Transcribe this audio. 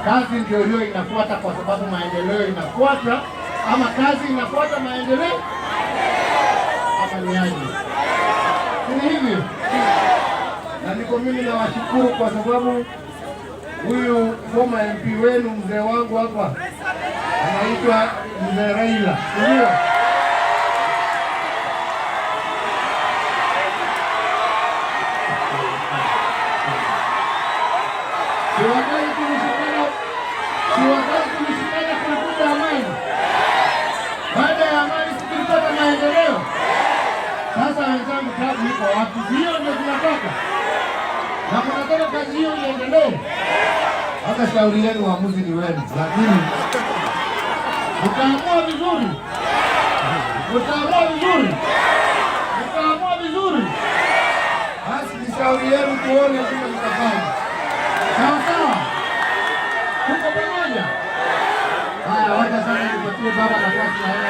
Kazi ndio hiyo inafuata, kwa sababu maendeleo inafuata, ama kazi inafuata maendeleo, ama ni aje? Si hivyo? Na niko mimi nawashukuru kwa sababu huyu former MP wenu, mzee wangu hapa, anaitwa Mzee Raila, si ndio? Si wakati tulishikana, si wakati tulishikana kulikuja amani. Baada ya amani, si tulipata maendeleo? Sasa wenzangu, tabu iko wapi? Hiyo ndio tunataka, na mnataka kazi hiyo iendelee. Hata shauri yenu, uamuzi ni wenu, lakini mtaamua vizuri, mtaamua vizuri, mtaamua vizuri. Basi ni shauri yenu, tuone vile mtafanya. Sawa sawa, tuko pamoja. Haya, wacha sasa nipatie baba nafasi na yeye.